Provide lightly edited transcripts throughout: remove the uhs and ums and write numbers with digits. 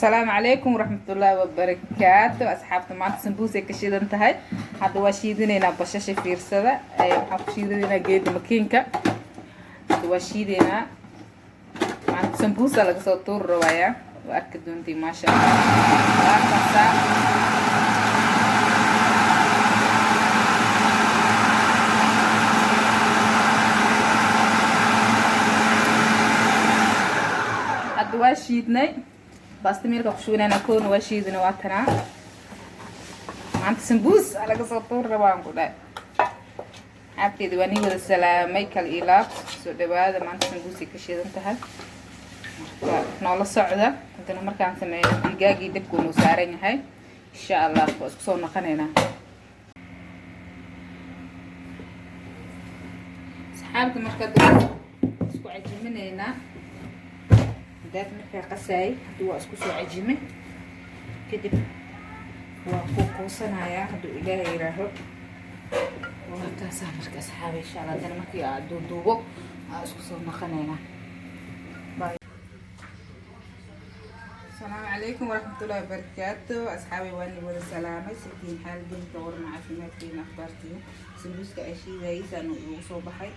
Asalaamu calaykum waraxmatullaahi wabarakaatu. Asxaabta, maanta sambuus ay ka shidan tahay. Hadda waa shiidinaynaa bashasha, fiirsada. Waxaan ku shiidinaynaa geeda makiinka. Hadda waa shiidaynaa. Maanta sambuusa laga soo tuuri rabayaa, waa arki doontii, maasha Allah. Waa kasaa. Hadda waa shiidnay, baasta meelka ku shubanayna. Koona waa shiidina, waa tanaa. Maanta sambuus aa laga soo tuuri rabaa aan ku dhahay. Xaabteeda waa nii wada salaamay, kal ilaab, soo dhawaada. Maanta sambuusay ka shiidan tahay, marka noola socda. Haddana markaan sameeyo digaagii dabku noo saaran yahay, insha Allah waa isku soo noqonaynaa. Asxaabta, marka isku cajiminaynaa. Hadaad markaa qasaayay, haddii waa isku soo cajimay kadib waa ku kuusanayaa, hadduu Ilaahay yiraaho. Waa kaasaa. Marka asxaaba, insha Allah haddana markii aa duuduubo aa isku soo noqonaynaa. Asalaamu calaykum waraxmatullahi wabarakaatu. Asxaabay, waa ni wada salaamay. Sitiin xaaladiinka, warma caafimaadkiina, akhbaartiina? Sambuuska ay shiidayay igu soo baxay,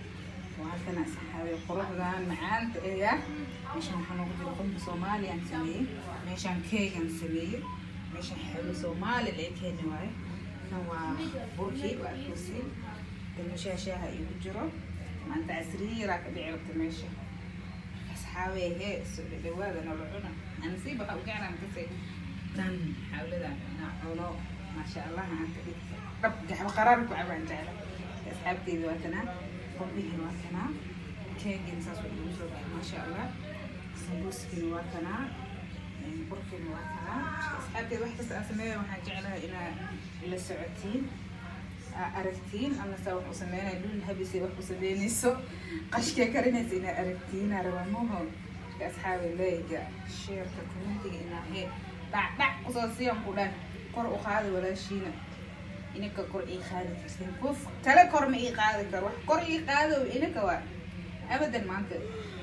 waa halkan asxaabay, quruxdan macaanta eya. Meeshaan waxaa noogu jira qumba Soomaaliyaan sameeyey, meeshaan keegan sameeyey, meeshaan xelo Soomaali laga keeni waayo. Kan waa burkii, waa arkeysiin. Dalmashaha shaaha igu jiro. Maanta casriyiraa ka dhici rabta meesha. Asxaabay, hee, soo dhadhawaada, noola cuna. Anasiib waxaa u jeclaan kasay tan xawladan inaa cuno, maasha Allah. Aan ka dhigta dhab gaxbo qaraar ku cabaan jecla. Asxaabteyda, waa tanaa qumbihiin, waa kanaa keegin, saas waa igu soo baxay, maasha Allah. Sambuuskiina waa kanaa, burkiina waa kanaa. Asxaabteyda, wax kasta aan sameeyo waxaan jeclahay inaa ila socotiin, aragtiin amase wax u sameynaya dhul habisay, wax u sameynayso, qashkee karinaysa inaa aragtiin aa rabaa maho. Marka asxaabi, like-ga, share-ka, comment-iga inaa hee dhac dhac kusoo siiyan ku dhan kor u qaadi walaashiina. Inaka kor ii qaadi kartiin, qof kale kor ma ii qaadi karo. Wax kor ii qaado inaka waa abadan. Maanta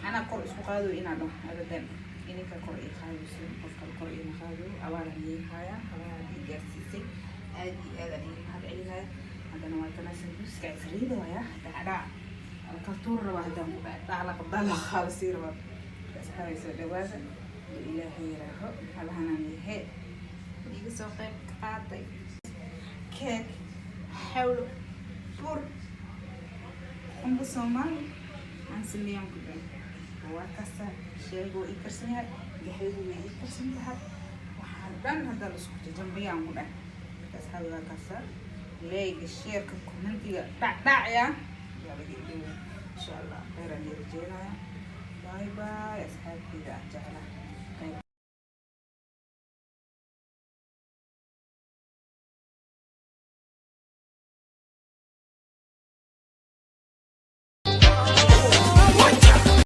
anaa kor isku qaado inaa dhaho abadan. Ininka kor ii qaadayso, qof kale kor iima qaado. Abaalan ii haaya, habaha ii gaarsiisay, aad iyo aad aan ii mahad celinaya. Haddana waa kana sambuuska casriida waya, dhacdhac kaltuur rabaa. Haddaan ku dhacdhaclaqa dalaqa la sii rabaa. Asxaabay, soo dhawaada. Ilaahay yiraaho halahanaan yahe iga soo qayb qaatay: keeg, xawlo, bur, qumba Soomaali aan sameeyaan ku dhan. Waa kasa, sheego ii karsan yahay, gaxwadu way ii karsan tahay. Waxaan dhan hadda la isku jajambiyaan ku dhan. Marka asxaabi, waa kasa. Like-ga, share-ka, comment-iga dhac dhacya yaa laga iloobi. Insha Allah khayr aan ii rajeynaya. Bye bye, asxaabteyda aan jeclahay.